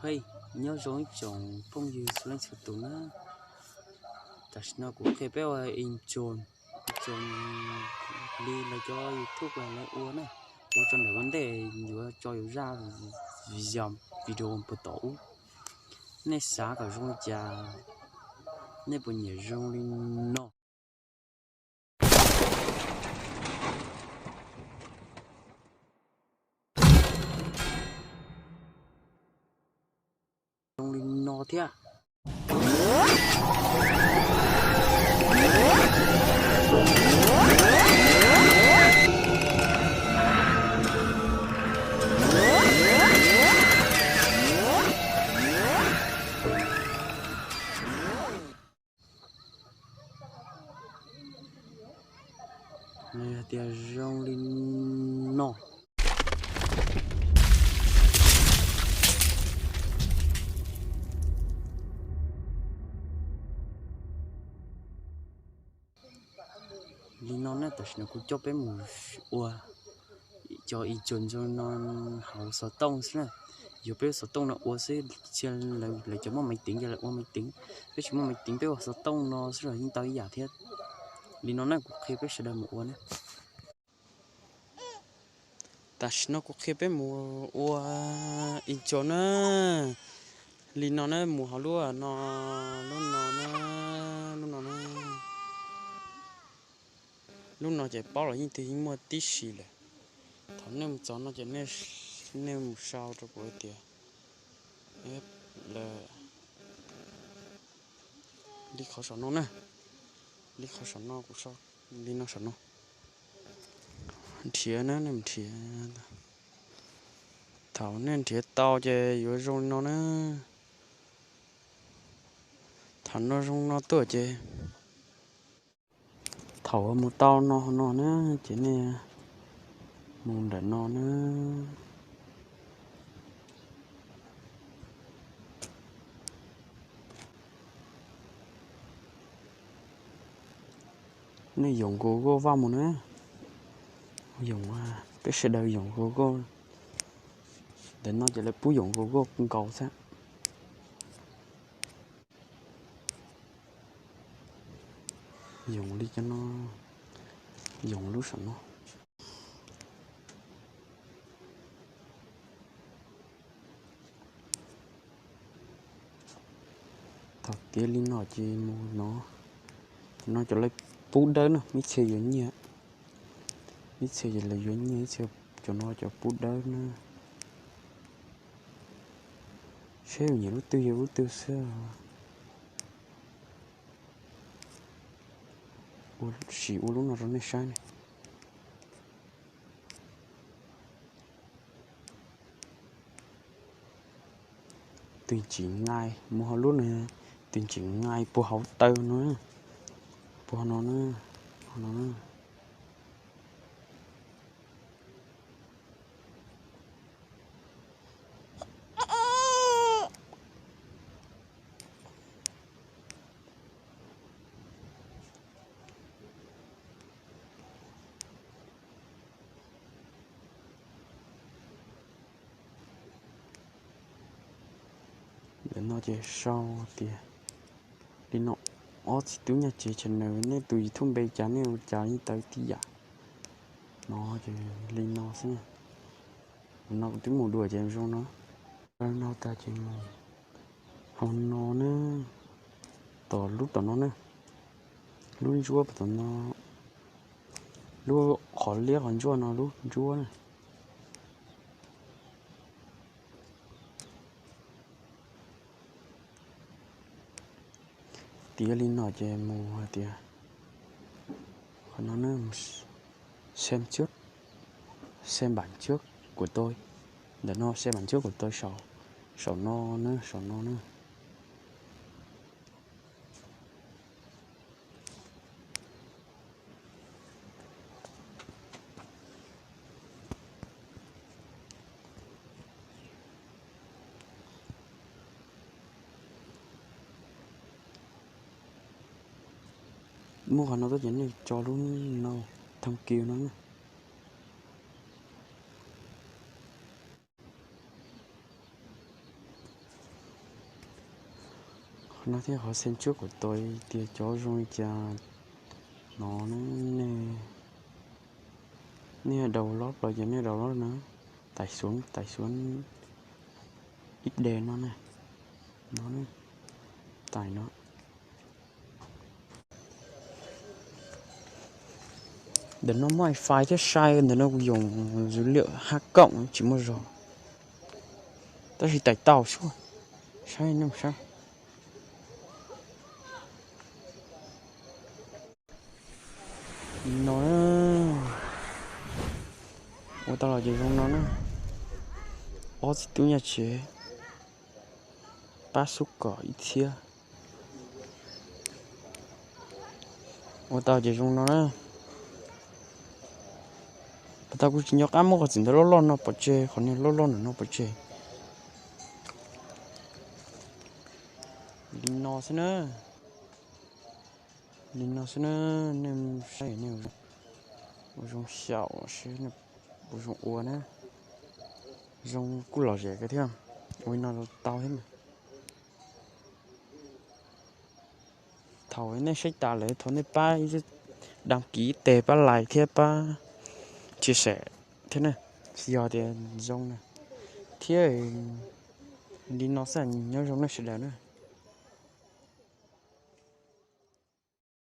Hej, nyob zoo ib tsoom phooj ywg txhua leej txhua tus na. Tam sim no kuv qhia peb ua intro, intro li lawv cov YouTube lawv ua na, ua rau ntawm ua ntej yuav tso yus zaj video puag tom ub. Nej xav kom zoo li cas, nej puas nyiam zoo li no? Zoo li no thiab. Nws hais tias zoo li no. Li no ne, tam sim no kuv coj peb mus ua cov intro zoo no hauv xov tooj xwb na. Yog peb ua xov tooj no ua xwb, cia lawv cov muaj maiv tiv ces lawv ua maiv tiv, peb tsis muaj maiv tiv peb ua xov tooj no xwb los yeej tau ib yam thiab. Li no ne, kuv qhia peb sawv daws mus ua ne. Tam sim no kuv qhia peb mus ua intro na. Li no ne, mus hauv lub no, lub no na, lub no na. Lub no ces paub los yeej twg yeej muaj tib si lawm. Thaum nej mus txog no ces nej mus sau rau kuv hais tias, li qhov saum no na, li qhov saum no kuv sau, li no saum no. Nrhiav na, nej nrhiav. Thaum nej nrhiav tau ces yuav zoo li no na. Thaum no zoo no tuaj ces, thaum mus tau no no na, ces nej mus ntawm no na. Nej yoom Google Vaj mus na. Yoom, peb sawv daws yoom Google. Ntawm no ces lawv pub yoom Google nkaus xwb. Yoom li cov no, yoom lub saum no. Thaum tiav li no ces mus no, no cov lawv pub dawb na, ib txhia yuav nyiaj, ib txhia ces lawv yuav nyiaj, ib txhia cov no cov pub dawb na. Seb nyiam lub twg yuav lub twg xwb. Sim ua lub no rau nej saib ne. Tws tsim nqai mus hauv lub no, tws tsim nqai puag hauv taw no, puag no na, no na. Ntawm no ces sau tias li no, ob txiv tub Nyaj Cev channel, nej tus YouTube npe cas nej ua cas yeej tau tib yam. No ces li no xwb. No kuv twb mus dua ces zoo no. No tas ces mus hauv no na, tom lub tom no na, lub ntsuab tom no, lub qhov liab qhov ntsuab no lub ntsuab na. Tiav li no ces mus hais tias, qhov no na, xem trước, xem bản trước của tôi. Ntawm no xem bản trước của tôi, saum no na, saum no na. Muaj qhov no tuaj ces nej tso lub no, thông báo no na. No thiab qhov xeev tsuab kuv tua tias cov zoo li cas no, nej daus loj los ces nej daus loj na, tais xuv tais xuv ib de no na, no, tais no. Ntawm no muaj fais thiab sai, ntawm no kuv yoom dữ liệu hab koom tsis muaj zog, tab sis tais tau xwb, saib nej saib. Li no na, ua tau los ces zoo no na, ob txiv tub nyob tsev, pab xub kom ib txhiab. Ua tau ces zoo no na. Pas tas kuv tsis nco qab muab qhov txim ntawd loj loj no pov tseg, qhov niag loj loj ntawm no pov tseg. Li no xwb na, li no xwb na, nej saib, ua zoo xyaum seb puas zoo ua na, zoo kuj lom zem kawg thiab, ua li no los tau thiab mas. Thaum nej saib tas lawm thov nej pab đăng ký tes, pab like thiab pab chia sẻ thiab na, yog tias zoo na. Thiab li no xwb, nyob zoo nej sawv daws na.